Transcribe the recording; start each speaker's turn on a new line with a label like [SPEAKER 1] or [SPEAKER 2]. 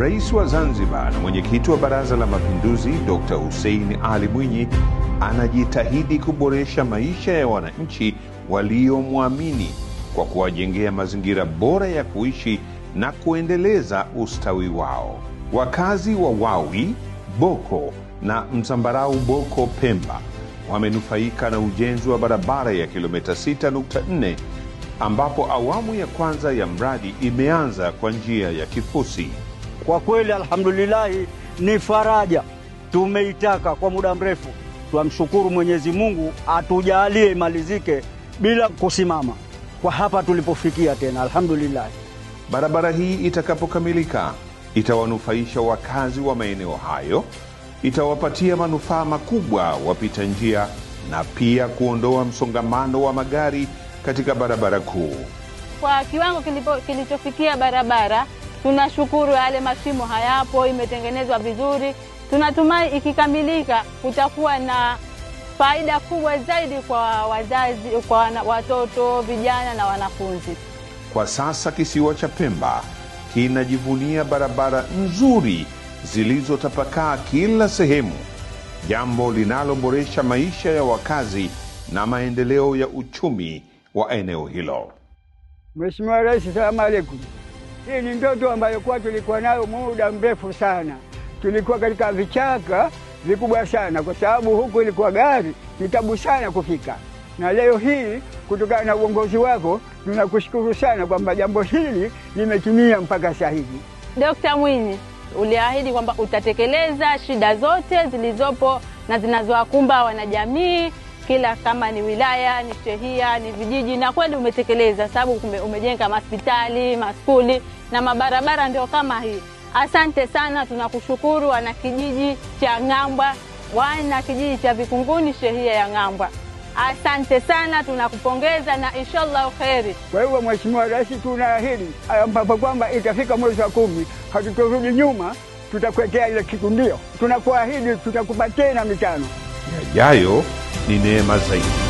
[SPEAKER 1] Rais wa Zanzibar na mwenyekiti wa Baraza la Mapinduzi Dr. Hussein Ali Mwinyi anajitahidi kuboresha maisha ya wananchi waliomwamini kwa kuwajengea mazingira bora ya kuishi na kuendeleza ustawi wao. Wakazi wa Wawi, Boko na Mzambarau Boko Pemba wamenufaika na ujenzi wa barabara ya kilomita 6.4 ambapo awamu ya kwanza ya mradi imeanza kwa njia ya kifusi.
[SPEAKER 2] Kwa kweli alhamdulillah, ni faraja tumeitaka kwa muda mrefu. Twamshukuru Mwenyezi Mungu atujalie imalizike bila kusimama kwa hapa tulipofikia tena, alhamdulillah.
[SPEAKER 1] Barabara hii itakapokamilika itawanufaisha wakazi wa maeneo hayo, itawapatia manufaa makubwa wapita njia na pia kuondoa msongamano wa magari katika barabara kuu.
[SPEAKER 3] Kwa kiwango kilichofikia barabara, tunashukuru yale mashimo hayapo, imetengenezwa vizuri. Tunatumai ikikamilika kutakuwa na faida kubwa zaidi kwa wazazi, kwa watoto, vijana na wanafunzi.
[SPEAKER 1] Kwa sasa kisiwa cha Pemba kinajivunia barabara nzuri zilizotapakaa kila sehemu, jambo linaloboresha maisha ya wakazi na maendeleo ya uchumi wa eneo hilo.
[SPEAKER 4] Mheshimiwa Rais, salamu aleikum. Hii ni ndoto ambayo kwa tulikuwa nayo muda mrefu sana. Tulikuwa katika vichaka vikubwa sana, kwa sababu huku ilikuwa gari ni tabu sana kufika. Na leo hii kutokana na uongozi wako tunakushukuru sana kwamba jambo hili limetimia mpaka sasa hivi.
[SPEAKER 3] Dr. Mwinyi, uliahidi kwamba utatekeleza shida zote zilizopo na zinazowakumba wanajamii, kila kama ni wilaya, ni shehia, ni vijiji, na kweli umetekeleza, sababu umejenga hospitali, maskuli na mabarabara ndio kama hii. Asante sana, tunakushukuru wana kijiji cha Ng'ambwa, wana kijiji cha Vikunguni, shehia ya Ng'ambwa. Asante sana, tunakupongeza na inshallah kheri.
[SPEAKER 4] Kwa hiyo Mheshimiwa Rais, tunaahidi ambapo kwamba itafika mwezi wa 10 hatutorudi nyuma, tutakuwekea ile kitu, ndio tunakuahidi tutakupa tena 5.
[SPEAKER 1] Yajayo ni neema zaidi.